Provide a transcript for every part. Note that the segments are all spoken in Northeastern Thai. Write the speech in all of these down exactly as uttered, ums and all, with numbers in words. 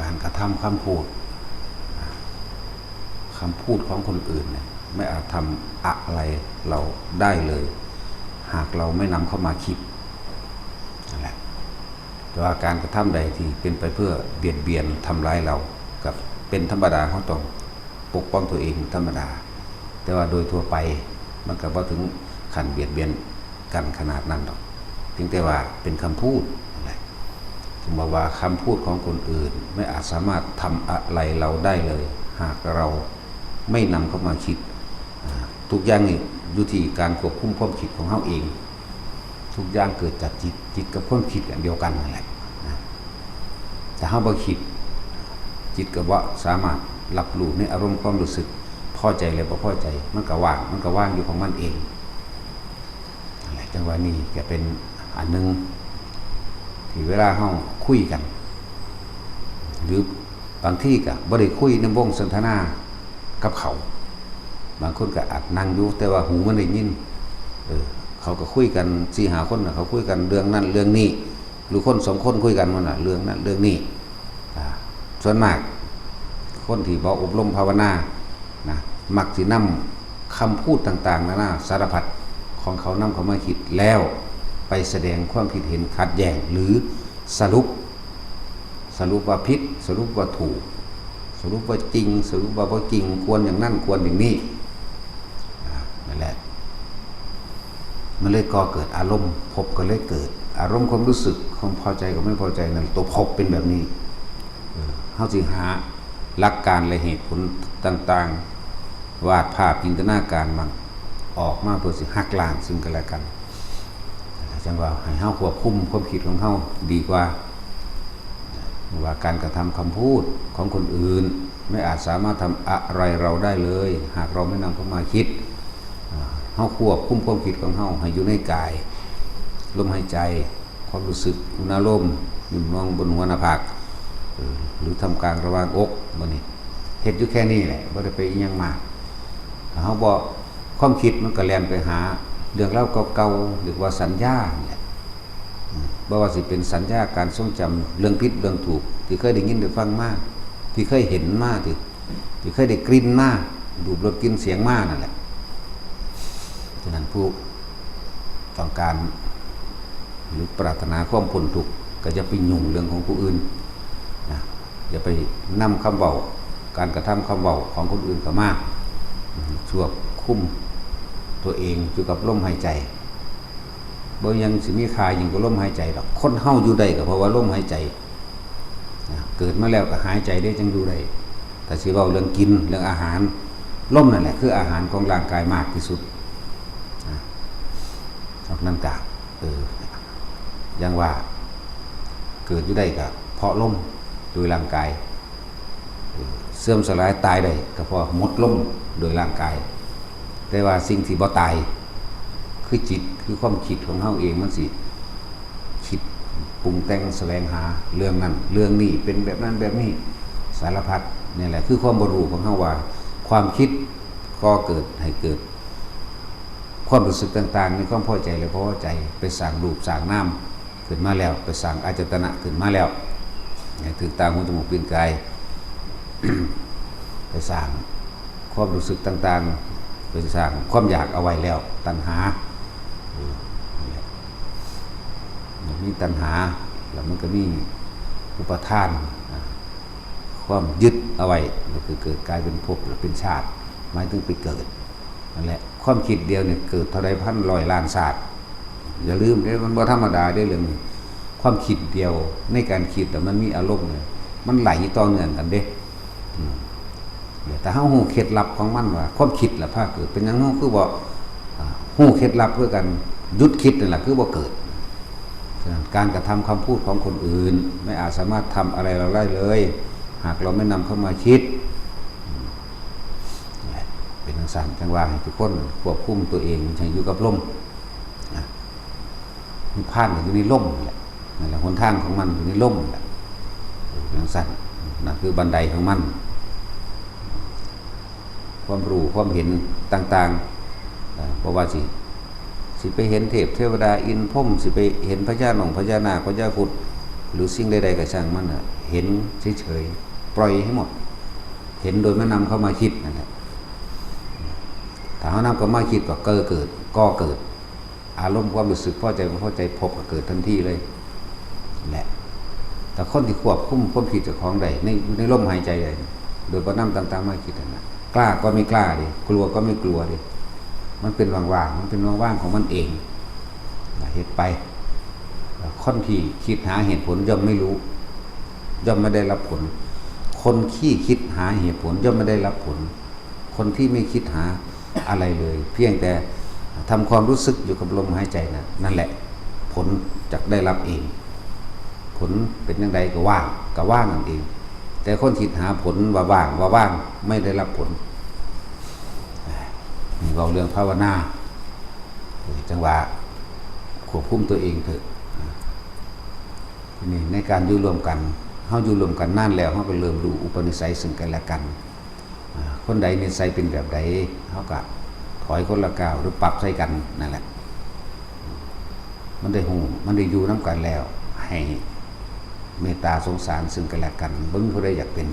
การกระทำคำพูด คำพูดของคนอื่นเนี่ยไม่อาจทำอะไรเราได้เลย หากเราไม่นำเข้ามาคิดนั่นแหละ แต่ว่าการกระทำใดที่เป็นไปเพื่อเบียดเบียนทำร้ายเรา กับเป็นธรรมดา เขาต้องปกป้องตัวเองธรรมดา แต่ว่าโดยทั่วไปมันก็บ่ถึงขั้นเบียดเบียนกันขนาดนั้นดอก เพียงแต่ว่าเป็นคำพูดนั่นแหละ ถึงบอกว่าคำพูดของคนอื่นไม่อาจสามารถทำอะไรเราได้เลย หากเราไม่นำเข้ามาคิด อ่า ทุกอย่างนี่อยู่ที่การควบคุมความคิดของเฮาเอง ทุกอย่างเกิดจากจิต จิตกับความคิดอันเดียวกันนั่นแหละนะ ถ้าเฮาบ่คิด จิตก็บ่สามารถรับรู้ในอารมณ์ความรู้สึกพอใจและบ่พอใจ มันก็ว่าง มันก็ว่างอยู่ของมันเอง นั่นแหละ จังว่านี่ก็เป็นอันหนึ่งที่เวลาเฮาคุยกัน หรือบางทีก็บ่ได้คุยในวงสนทนากับเขา บางคนก็อาจนั่งอยู่แต่ว่าหูมันได้ยิน เออ เขาก็คุยกันสี่ห้าคนน่ะ เขาคุยกันเรื่องนั้นเรื่องนี้ หรือคนสองคนคุยกันมันน่ะ เรื่องนั้นเรื่องนี้ อ่า ส่วนมาก คนที่บ่อบรมภาวนานะ มักสินำคำพูดต่างๆนานาสารพัดของเขานำเข้ามาคิด แล้วไปแสดงความคิดเห็นขัดแย้ง หรือสรุป สรุปว่าผิด สรุปว่าถูก สรุปว่าจริง สรุปว่าบ่จริง ควรอย่างนั้น ควรอย่างนี้ อ่า นั่นแหละ มันเลยก่อเกิดอารมณ์ ภพก็เลยเกิด อารมณ์ความรู้สึก ความพอใจกับไม่พอใจนั่น ตัวภพเป็นแบบนี้ เออ เฮาสิหาหลักการและเหตุผลต่างๆ วาดภาพจินตนาการมันออกมาเพื่อสิหักล้างซึ่งกันและกัน จังว่าให้เฮาควบคุมความคิดของเฮาดีกว่า ว่าการกระทำคำพูดของคนอื่น ไม่อาจสามารถทำอะไรเราได้เลย หากเราไม่นำเข้ามาคิด อ่า เฮาควบคุมความคิดของเฮาให้อยู่ในกาย ลมหายใจ ความรู้สึก อุณาโลม นิ่มนวลบนหัวหน้าผาก เออ หรือท่ามกลางระหว่างอก บัดนี้ เฮ็ดอยู่แค่นี้แหละ บ่ได้ไปอิหยังมาก ถ้าเฮาบ่ ความคิดมันก็แล่นไปหาเรื่องราวเก่าๆ เรียกว่าสัญญาเนี่ย อืม บ่ว่าสิเป็นสัญญาการทรงจำ เรื่องผิดเรื่องถูก ที่เคยได้ยินได้ฟังมา ที่เคยเห็นมา ที่ ที่เคยได้กลิ่นมา รูปรสกลิ่นเสียงมานั่นแหละ ฉะนั้นผู้ต้องการ หรือปรารถนาความพ้นทุกข์ ก็อย่าไปยุ่งเรื่องของผู้อื่นนะ อย่าไปนำคำเว้า การกระทำคำเว้าของคนอื่นเข้ามา อืม ควบคุมตัวเองอยู่กับลมหายใจ บ่ยังสิมีค่ายิ่งกว่าลมหายใจดอก คนเฮาอยู่ได้ก็เพราะว่าลมหายใจ นะ เกิดมาแล้วก็หายใจได้จังอยู่ได้ แต่สิเว้าเรื่องกิน เรื่องอาหาร ลมนั่นแหละคืออาหารของร่างกายมากที่สุด นะ นอกนั้นก็ เออ อย่างว่า เกิดอยู่ได้ก็เพราะลมโดยร่างกาย เออ เสื่อมสลายตายได้ก็เพราะหมดลมโดยร่างกาย แต่ว่าสิ่งที่บ่ตาย คือจิต คือความคิดของเฮาเอง มันสิคิดปรุงแต่งแสวงหาเรื่องนั้นเรื่องนี้ เป็นแบบนั้นแบบนี้ สารพัด นี่แหละคือความบ่รู้ของเฮาว่า ความคิดก่อเกิดให้เกิด ความรู้สึกต่างๆ ในความพอใจและบ่พอใจ ไปสร้างรูปสร้างนามขึ้นมาแล้ว ไปสร้างอายตนะขึ้นมาแล้ว ให้ถืกตาหูจมูกลิ้นกาย ไปสร้างความรู้สึกต่างๆ ไปสร้างความอยากเอาไว้แล้ว ตัณหา เออ นั่นแหละ มันมีตัณหา แล้วมันก็มีอุปาทาน อ่า ความยึดเอาไว้ ก็คือเกิดกลายเป็นภพและเป็นชาติ หมายถึงไปเกิด นั่นแหละ ความคิดเดียวเนี่ยเกิดเท่าใดพันร้อยล้านชาติ อย่าลืมเด้ มันบ่ธรรมดาเด้เรื่องนี้ ความคิดเดียวในการคิดน่ะมันมีอารมณ์เลย มันไหลต่อเนื่องกันเด้ อืม แต่เฮาฮู้เคล็ดลับของมันว่า ความคิดล่ะพาเกิด เป็นหยังเฮาคือบ่ อ่า ฮู้เคล็ดลับคือกัน หยุดคิดนั่นแหละคือบ่เกิด ฉะนั้นการกระทำคำพูดของคนอื่น ไม่อาจสามารถทำอะไรเราได้เลย หากเราไม่นำเข้ามาคิด อืม เป็นจังซั่น จังว่าให้ทุกคนควบคุมตัวเองให้อยู่กับลม นะ นิพพานก็อยู่ในลมนั่นแหละ นั่นแหละ หนทางของมันอยู่ในลมนั่นแหละ จังซั่น นั่นคือบันไดของมัน ความรู้ความเห็นต่างๆ เอ่อ บ่ว่าสิ สิไปเห็นเทพเทวดาอินทร์พรหม สิไปเห็นพญาหนองพญานาค พญาครุฑ หรือสิ่งใดๆก็ช่างมันน่ะ เห็นเฉยๆ ปล่อยให้หมด เห็นโดยไม่นำเข้ามาคิดนั่นแหละ ถ้าเฮานำเข้ามาคิดก็เกิด ก่อเกิด อารมณ์ความรู้สึกพอใจบ่พอใจ พบก็เกิดทันทีเลย แหละ แต่คนที่ควบคุมความคิดเจ้าของได้ใน อยู่ในลมหายใจได้ โดยบ่นำต่างๆมาคิดนั่นน่ะ กล้าก็ไม่กล้าเด้ กลัวก็ไม่กลัวเด้ มันเป็นว่างๆ มันเป็นว่างๆของมันเอง เฮ็ดไป คนที่คิดหาเหตุผลย่อมไม่รู้ ย่อมไม่ได้รับผล คนที่คิดหาเหตุผลย่อมไม่ได้รับผล คนที่ไม่คิดหาอะไรเลย เพียงแต่ทำความรู้สึกอยู่กับลมหายใจนะ นั่นแหละ ผลจะได้รับเอง ผลเป็นจั่งใดก็ว่าง ก็ว่างนั่นเอง แต่คนคิดหาผลว่าว่าง ว่าว่าง ไม่ได้รับผล นี่เว้าเรื่องภาวนา จั่งว่าควบคุมตัวเองเถอะ นี่ในการอยู่ร่วมกัน เฮาอยู่ร่วมกันนานแล้ว เฮาก็เริ่มรู้อุปนิสัยซึ่งกันและกัน อ่า คนใดนิสัยเป็นแบบใด เฮาก็ถอยคนละก้าวหรือปรับใส่กันนั่นแหละ มันได้ฮู้ มันได้อยู่นำกันแล้ว ให้เมตตาสงสารซึ่งกันและกัน บ่มีผู้ใดอยากเป็น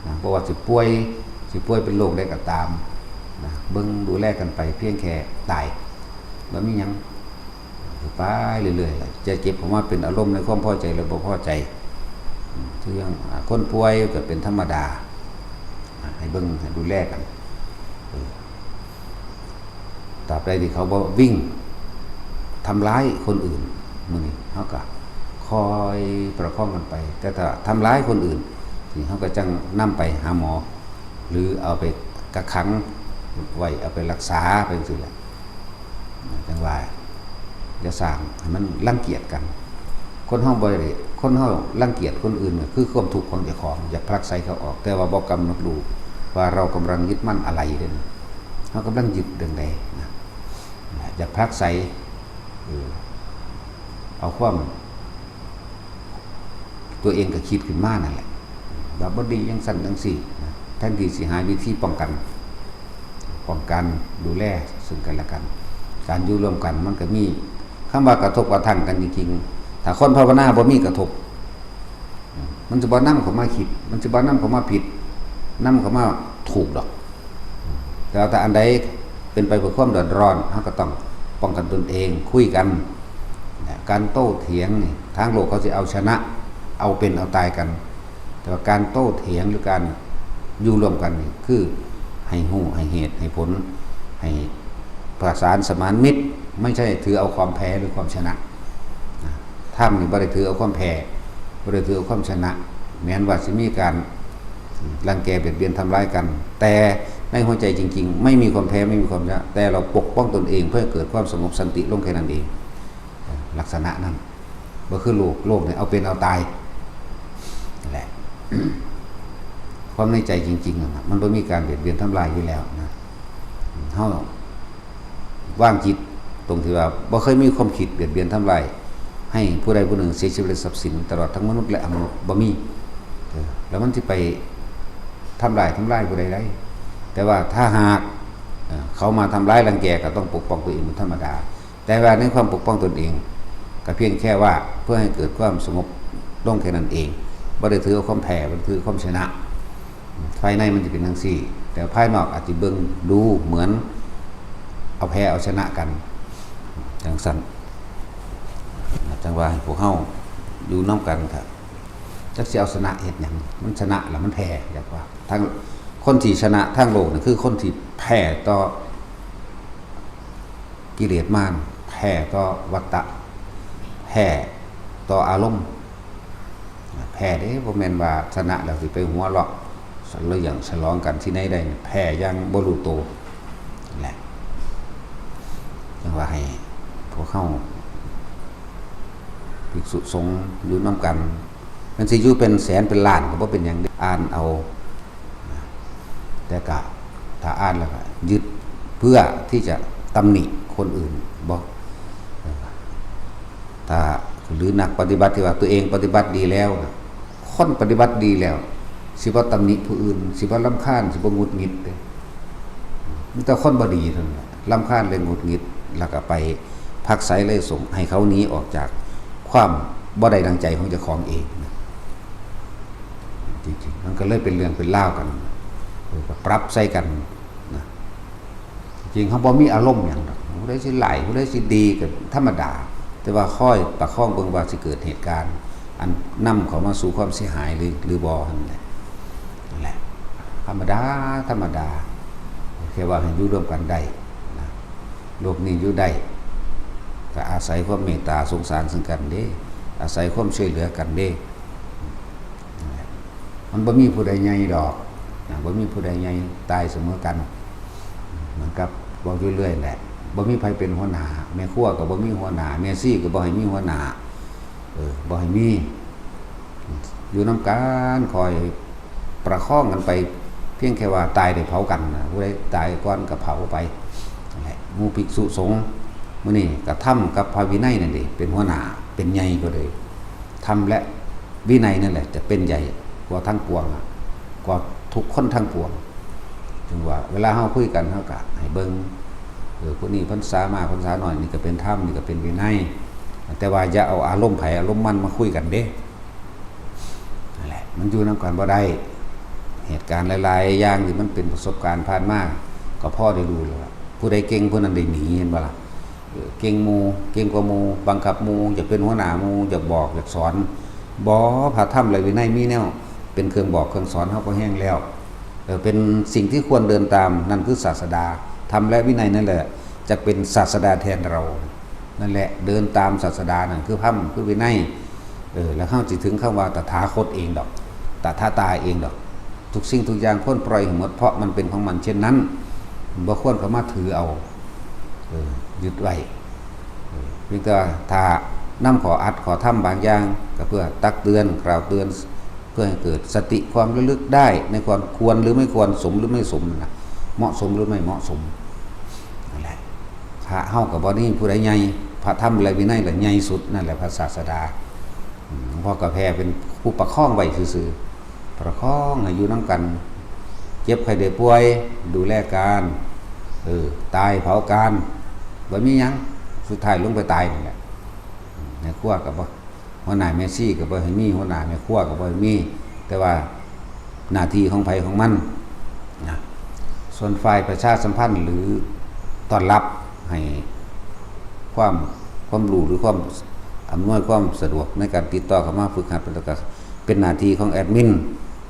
นะ บ่ว่าสิป่วย สิป่วยเป็นโรคใดก็ตามนะ เบิ่งดูแลกันไป เพียงแค่ตาย บ่มีหยัง ไปเรื่อยๆ จะเก็บออกมาเป็นอารมณ์ในความพอใจและบ่พอใจ อืม คืออย่าง อ่า คนป่วยก็เป็นธรรมดา อ่า ให้เบิ่ง ให้ดูแลกัน เออ ตราบใดที่เขาบ่วิ่งทำร้ายคนอื่น มื้อนี้เฮาก็คอยประคองกันไป แต่ถ้าทำร้ายคนอื่น นี่เฮาก็จั่งนำไปหาหมอ หรือเอาไปกักขังไว้ เอาไปรักษาไปจั่งซี้แหละ จั่งว่าอย่าสร้างให้มันรังเกียจกัน คนเฮาบ่ได้ คนเฮารังเกียจคนอื่นน่ะ คือความทุกข์ของเจ้าของ อยากผลักไสเขาออก แต่ว่าบ่กำหนดรู้ว่าเรากำลังยึดมั่นอะไรเด้ เฮากำลังยึดเรื่องใดนะ อยากผลักไส เออ เอาความ ตัวเองก็คิดขึ้นมานั่นแหละ ว่าบ่ดีจั่งซั้นจั่งซี้นะ แทนที่สิหาวิธีป้องกัน ป้องกันดูแลซึ่งกันและกัน การอยู่ร่วมกันมันก็มีคำว่ากระทบกระทั่งกันจริงๆ ถ้าคนภาวนาบ่มีกระทบ มันสิบ่นำเข้ามาคิด มันสิบ่นำเข้ามาผิด นำเข้ามาถูกดอก แต่ว่าถ้าอันใดเป็นไปเพื่อความเดือดร้อน เฮาก็ต้องป้องกันตนเอง คุยกัน การโต้เถียงนี่ ทางโลกเขาสิเอาชนะ เอาเป็นเอาตายกัน แต่ว่าการโต้เถียงหรือการอยู่ร่วมกันนี่ คือให้ฮู้ ให้เหตุ ให้ผล ให้ประสานสมานมิตร ไม่ใช่ถือเอาความแพ้หรือความชนะ นะ ธรรมนี่บ่ได้ถือเอาความแพ้ บ่ได้ถือเอาความชนะ แม้นว่าสิมีการรังแกเบียดเบียนทำร้ายกัน แต่ในหัวใจจริงๆ ไม่มีความแพ้ ไม่มีความชนะ แต่เราปกป้องตนเองเพื่อให้เกิดความสงบสันติลงแค่นั้นเอง ลักษณะนั้น บ่คือโลก โลกเนี่ยเอาเป็นเอาตาย นั่นแหละ ความในใจจริงๆนั่นน่ะ มันบ่มีการเบียดเบียนทำลายอยู่แล้วนะ เฮา วางจิตตรงที่ว่าบ่เคยมีความคิดเบียดเบียนทำลาย ให้ผู้ใดผู้หนึ่งเสียชีวิตและทรัพย์สิน ตลอดทั้งมนุษย์และอมนุษย์ บ่มี เออ แล้วมันสิไปทำลาย ทำลายผู้ใดได้ แต่ว่าถ้าหาก เอ่อ เขามาทำร้ายรังแกก็ต้องปกป้องตัวเองเป็นธรรมดา แต่ว่าในความปกป้องตนเอง ก็เพียงแค่ว่าเพื่อให้เกิดความสงบลงแค่นั้นเอง บ่ได้ถือเอาความแพ้ บ่ได้ถือความชนะ ภายในมันจะเป็นจั่งซี้ แต่ภายนอกอาจจะเบิ่งดูเหมือนเอาแพ้เอาชนะกัน จั่งซั้น จั่งว่าให้พวกเฮาอยู่นำกันครับ จักสิเอาชนะเฮ็ดหยัง มันชนะแล้วมันแพ้ อยากว่า ทั้งคนที่ชนะทางโลกนี่คือคนที่แพ้ต่อกิเลสมาร แพ้ต่อวัฏฏะ แพ้ต่ออารมณ์ แพ้เด้ บ่แม่นว่าชนะแล้วสิไปหัวเราะ เฉลิมฉลองกันที่ไหนได้ แพ้อย่างบ่รู้โต นั่นแหละ จั่งว่าให้พวกเฮา ภิกษุสงฆ์อยู่นำกัน มันสิอยู่เป็นแสนเป็นล้านก็บ่เป็นหยังเด้ อ่านเอา แต่ก็ถ้าอ่านแล้วก็ยึดเพื่อที่จะตำหนิคนอื่น บ่ ถ้า หรือนักปฏิบัติที่ว่าตัวเองปฏิบัติดีแล้วนะ คนปฏิบัติดีแล้ว สิบ่ตำหนิผู้อื่น สิบ่รำคาญ สิบ่หงุดหงิดเด้ มีแต่คนบ่ดีเท่านั้นแหละ รำคาญและหงุดหงิด แล้วก็ไปผลักไสไล่ส่งให้เขาหนีออกจากความ บ่ได้ดังใจของเจ้าของเองนะ จริงๆ มันก็เลยเป็นเรื่องเป็นราวกัน เออ ก็ปรับใส่กันนะ จริงๆ เขาบ่มีอารมณ์หยังดอก ผู้ใดสิร้าย ผู้ใดสิดีก็ธรรมดา แต่ว่าคอยประคองเบิ่งว่าสิเกิดเหตุการณ์ อันนำเขามาสู่ความเสียหายหรือ หรือบ่ นั่นแหละ นั่นแหละ ธรรมดา ธรรมดา แค่ว่าให้อยู่ร่วมกันได้นะ โลกนี้อยู่ได้ ก็อาศัยความเมตตาสงสารซึ่งกันเด้ อาศัยความช่วยเหลือกันเด้ นั่นแหละ มันบ่มีผู้ใดใหญ่ดอกนะ บ่มีผู้ใดใหญ่ตายเสมอกัน เหมือนกับเว้าอยู่เรื่อยแหละ บ่มีไผเป็นหัวหน้า แม่ครัวก็บ่มีหัวหน้า แม่ชีก็บ่ให้มีหัวหน้า เออ บ่ให้มี อยู่นำกัน คอยประคองกันไป เพียงแค่ว่าตายได้เผากันนะ ผู้ใดตายก่อนก็เผาไป นั่นแหละ หมู่ภิกษุสงฆ์ มื้อนี้ก็ธรรมกับพระวินัยนั่นเด้ เป็นหัวหน้า เป็นใหญ่กว่าเลย ธรรมและวินัยนั่นแหละ จะเป็นใหญ่กว่าทั้งปวงอะ กว่าทุกคนทั้งปวง ถึงว่าเวลาเฮาคุยกัน เฮาก็ให้เบิ่ง เออ ผู้นี้พรรษามา พรรษาน้อย นี่ก็เป็นธรรม นี่ก็เป็นวินัย แต่ว่าอย่าเอาอารมณ์ไผอารมณ์มันมาคุยกันเด้ นั่นแหละ มันอยู่นำกันบ่ได้ เหตุการณ์หลายๆ อย่างที่มันเป็นประสบการณ์ผ่านมา ก็พอได้รู้แล้วล่ะ ผู้ใดเก่งผู้นั้นได้หนี เห็นบ่ล่ะ เออ เก่งหมู่ เก่งกว่าหมู่ บังคับหมู่ อยากเป็นหัวหน้าหมู่ อยากบอก อยากสอน บ่ พระธรรมและวินัยมีแนว เป็นเครื่องบอกเครื่องสอนเฮาก็แฮงแล้ว เออ เป็นสิ่งที่ควรเดินตาม นั่นคือศาสดา ธรรมและวินัยนั่นแหละ จะเป็นศาสดาแทนเรา นั่นแหละ เดินตามศาสดา นั่นคือธรรม คือวินัย เออ แล้วเฮาสิถึงคำว่าตถาคตเองดอก ตถาตาเองดอก ทุกสิ่งทุกอย่างควรปล่อยให้หมด เพราะมันเป็นของมันเช่นนั้น บ่ควรเข้ามาถือเอา เออ ยึดไว้ เออ เพียงแต่ว่าถ้านำข้ออัดข้อธรรมบางอย่าง ก็เพื่อตักเตือน กล่าวเตือน เพื่อให้เกิดสติความระลึกได้ในความควรหรือไม่ควร สมหรือไม่สมนะ เหมาะสมหรือไม่เหมาะสม นั่นแหละ พระเฮาก็บ่มีผู้ใดใหญ่ พระธรรมและวินัยแหละใหญ่สุด นั่นแหละพระศาสดา อืม หลวงพ่อก็แค่เป็นผู้ประคองไว้ซื่อๆ ประคองให้อยู่นำกัน เจ็บไข้ได้ป่วย ดูแลกัน เออ ตายเผากัน บ่มีหยัง สุดท้ายลงไปตายนั่นแหละ อืม แม่ครัวก็บ่ หัวหน้าแม่ชีก็บ่ให้มี หัวหน้าแม่ครัวก็บ่ให้มี แต่ว่าหน้าที่ของไผของมันนะ ส่วนฝ่ายประชาสัมพันธ์หรือต้อนรับให้ความ ความรู้หรือความอำนวยความสะดวกในการติดต่อเข้ามาฝึกหัด เป็นต้น ก็เป็นหน้าที่ของแอดมิน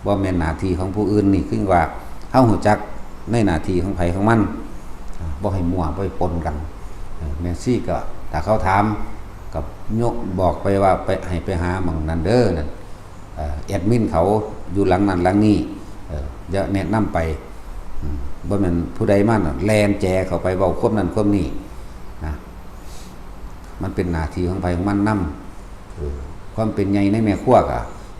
บ่แม่นหน้าที่ของผู้อื่น นี่คือว่าเฮารู้จักในหน้าที่ของไผของมัน บ่ให้มั่ว บ่ให้ปนกัน เออ แม่ชีก็ถ้าเขาถาม ก็ยกบอกไปว่าไป ให้ไปหาหม่องนั้นเด้อนั่น เอ่อ แอดมินเขาอยู่หลังนั้นหลังนี้ เออ จะแนะนำไป อืม บ่แม่นผู้ใดมาน่ะแล่นแจ๋เข้าไปเว้าความนั้นความนี้นะ มันเป็นหน้าที่ของไผของมันนำ เออ ความเป็นใหญ่ในแม่ครัวก็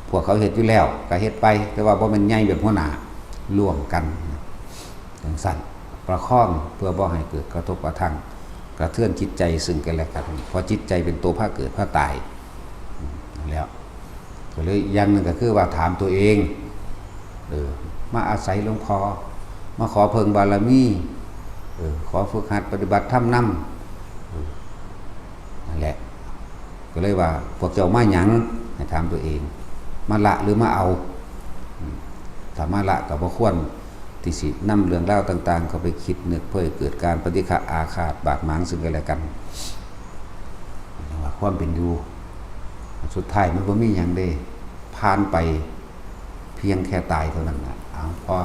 พวกเขาเฮ็ดอยู่แล้ว ก็เฮ็ดไป แต่ว่าบ่แม่นใหญ่แบบหัวหน้า ร่วมกัน จั่งซั้น ประคองเพื่อบ่ให้เกิดกระทบกระทั่ง กระเทือนจิตใจซึ่งกันและกัน เพราะจิตใจเป็นตัวพาเกิดพาตาย อืม นั่นแหละ ก็เลยอย่างหนึ่งก็คือว่าถามตัวเอง เออ มาอาศัยหลวงพ่อ มาขอเพิ่งบารมี เออ ขอฝึกหัดปฏิบัติธรรมนำ เออ นั่นแหละ ก็เลยว่าพวกเจ้ามาหยัง ให้ถามตัวเอง มาละหรือมาเอา อืม ถ้ามาละก็บ่ควรที่สินำเรื่องราวต่างๆ เข้าไปคิดนึกเพื่อให้เกิดการปฏิฆะอาฆาตบาดหมางซึ่งกันและกัน เรียกว่าความเป็นอยู่ สุดท้ายมันบ่มีหยังเด้ ผ่านไปเพียงแค่ตายเท่านั้นน่ะ เอา พอ